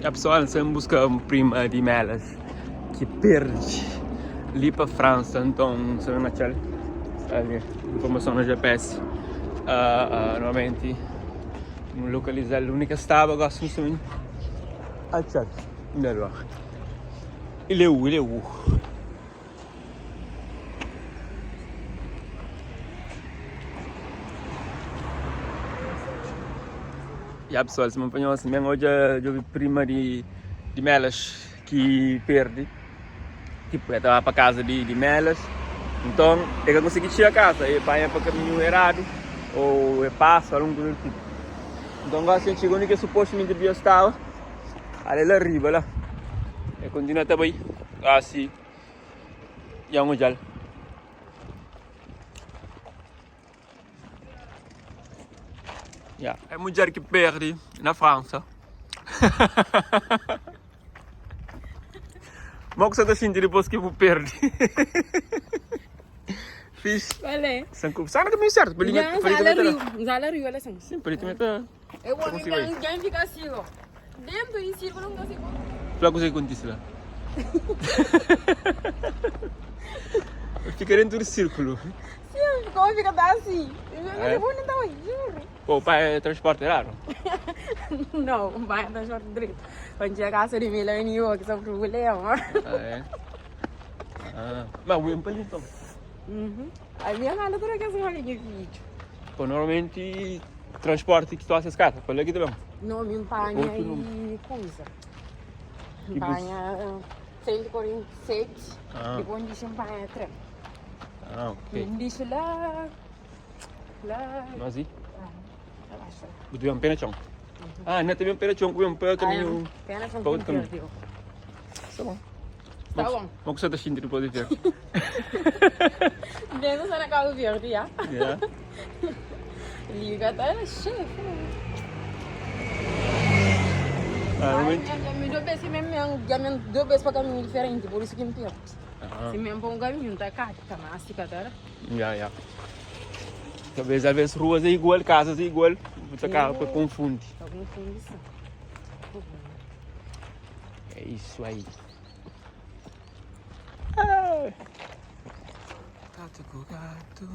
Ya pessoal, N sta ben buska un prima di Melas ki perde li pa Fransa, nton N sta ben atxa-l. Sta ali informason na GPS. Normalmenti nu lokaliza-l undi ki el staba, gosi nu sta ben atxa-l. Il est où? Il est où? Ya pessoal, sima pa nhos ben odja djobe prima di di Melas ki perde Tipo, el ta ba pa kaza di di Melas Nton, el ka konsigi txiga kaza, el panha pa kaminhu eradu Ou el pasa, algun kuza di tipu Nton, gosi el txiga undi ki el supostamenti devia staba Ale la riba la El kontinua ta bai Gosi dja N odja-l. Ya. É mudjer ki perde na Fransa. Mo ku sa ta xinti dipôs ki bu perde? Fixe. Qual é? Sta na kaminhu sertu. Pa li Já, pa li também ta da. Nzala Rio, olha assim. Sim, pa li também ta. Eu vou me ninguém fica assim, ó. Dentro de círculo não consigo. Fla kuze ki kontise la. Fika dentro di círculo. Sim, ficou, fica tá assim. É? Eu vou não tá juro. Pô, o pai é transporte errado? Não, o pai é transporte direito. Quando chega a casa de Milani, eu que sou problema. Ah, é? Ah, mas o empa então. Uhum. A minha mãe toda que essa olha de vídeo. Pô, normalmente transporte ki tosa es kasa, pa la ki ta ben? No, mi npanha Outro número. e coisa. Ki bus? Npanha 147, Ah. dipôs N dixi npanha tren. Ah, ok. N dixi la, la. Mas i? Ah, abaixo. Bu ta ben pé na txon? Ah, N ta ben pé na txon ku ben pa kaminhu. Pé na txon Pa ki outro N kaminhu. perdeu. Sta bon. Sta bon. Mo ku sa ta xinti dipôs di ter? Mesmo sta na Cabo Verde, ya. Yeah. Liga ta xefu. Ah, normalmente. Ai, mi dô bes mesmo, dja mi dô bes pa kaminhu diferenti, por isu ki N perde. Ah. Si mesmo pa un kaminhu N ta kata, mas si ka ta da. Ya, ya. Talvez, alvez ruas é igual, casas é igual, bu ta kaba pa konfundi. Ta konfundi sim. É isso aí. Gato com gato.